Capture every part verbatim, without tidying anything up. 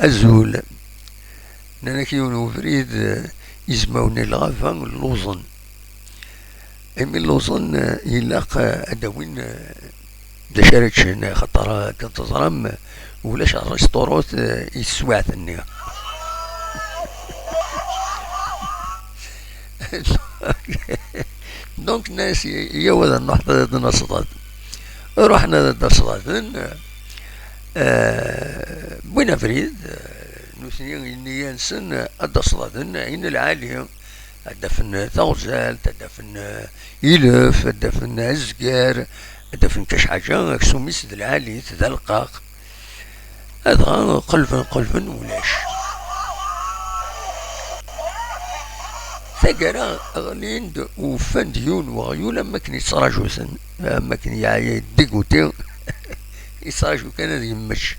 Azul. Nnan-ak yiwen ubrid, eh, izmawen n lɣaba lluẓen. Imi lluẓen, eh, ilaq, eh, ad d-awin, eh, d acu ara ččen, axaṭer, eh, akken teẓram, eh, ulac rrisṭurut, eh, i teswiɛt-nni. Donc, nnan-as, yaw ad nruḥ ad d-naṣḍad. Ruḥen ad d-aṣḍaden, eh, wwin abrid, eh, nutni, nniya-nsen, eh, ad d-aṣḍaden ayen lɛali, ad d-afen taɣzalt, ad d-afen, eh, ilef, ad d-afen azger, ad d-afen kac ḥaǧa, aksum-is d lɛali, d aleqqaq. Dɣa qelben, qelben, ulac. Taggara ɣlin-d, ufan-d yiwen weɣyul am wakken yettraǧu-ten, am wakken yeɛya, yediguti, yettraǧu kan ad yemmečč.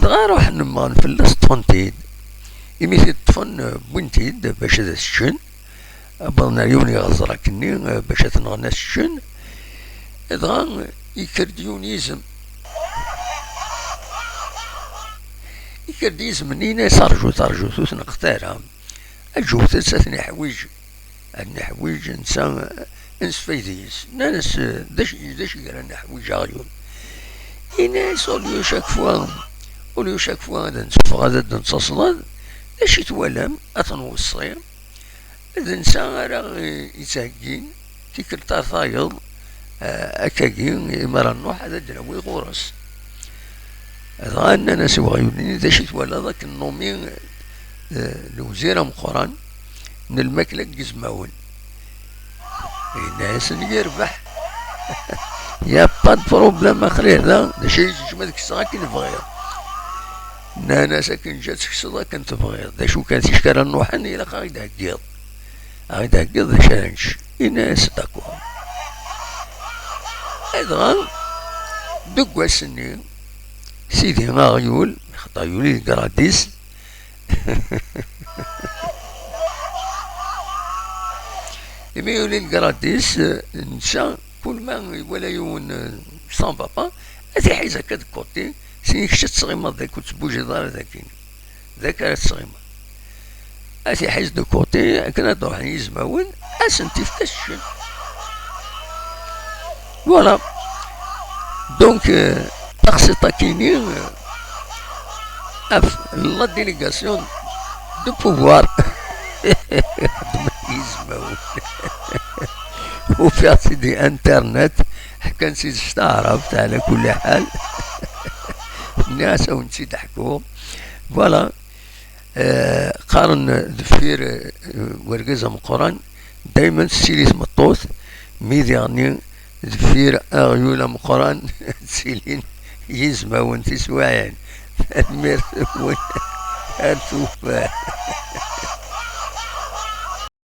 Dɣa ruḥen mmɣen fell-as, ṭṭfen-t-id. Imi t-id-ṭṭfen, wwin-t-id bac ad as-ččen. Wwḍen ar yiwen yiɣeẓra akkenni, eh, bac ad t-nɣen, ad t-ččen. Dɣa yekker-d yiwen yizem. Yekker-d yizem-nni, yenna-as: "Rjut, rjut, ur tneqqet ara. Aǧǧut-t, ad ten-iḥwiǧ. Ad ten-iḥwiǧ netta, eh, ad nesfayed yes." Nnan-as: "Eh, d acu, d acu i gran aḥwiǧ aɣyul?" Yenna-as: "Au lieu chaque fois, au lieu chaque fois ad nsuffeɣ ad d-nettaṣḍad, d acu i twalam? Ad ten-weṣṣi." D netta ara, eh, yettheggin tikkelt ar tayeḍ, eh, akkagi, imi ara nruḥ ad d-nawi ɣur-s. Dɣa nnan-as i weɣyul-nni: "D acu i twalaḍ akken numi, eh, lewzir ameqqran n lmakla deg yizmawen?" Yenna-yasen: "Yerbeḥ." "Y a pas de problème, axir da, d acu i tzemreḍ ad kkseɣ akken bɣiɣ." Nnan-as: "Akken ǧǧa ad tekseḍ akken tebɣiḍ. D acu kan, ticki ara nruḥen, ilaq ad ɣ-d-theggiḍ. Ad ɣ-d-theggiḍ d acu ara nečč." Yenna-as: "D'accord." Dɣa, deg wass-nni, sidi aɣyul, xaṭer yuli deg gradis, imi yuli deg gradis, netta, kul ma iwala yiwen, eh, sans papa, ad t-iḥiz akka deg côté, sini kečč ad tettɣimaḍ daki, ur tettbujiḍ ara daki. Daki ara tettɣimaḍ. Ad t-iḥiz de côté, akken ad d-ruḥen yizmawen, ad sen-t-ifk ad s-ččen. Voilà. Donc, euh, taxsiṭ-akini, euh, af la délégation de pouvoir. Yizmawen. Ufiɣ-tt-id di internet, ḥkan-tt-id s taɛrabt, ɛla kulli ḥal. Nniɣ-as ad wen-tt-id-ḥkuɣ. Voilà. Eh, qqaren deffir, eh, wergaz ameqqran, daymen tettili tmeṭṭut, mi diɣen deffir aɣyul ameqqran, ttilin yizmawen tiswiɛin. Tanemmirt-nwen. Ar tufat.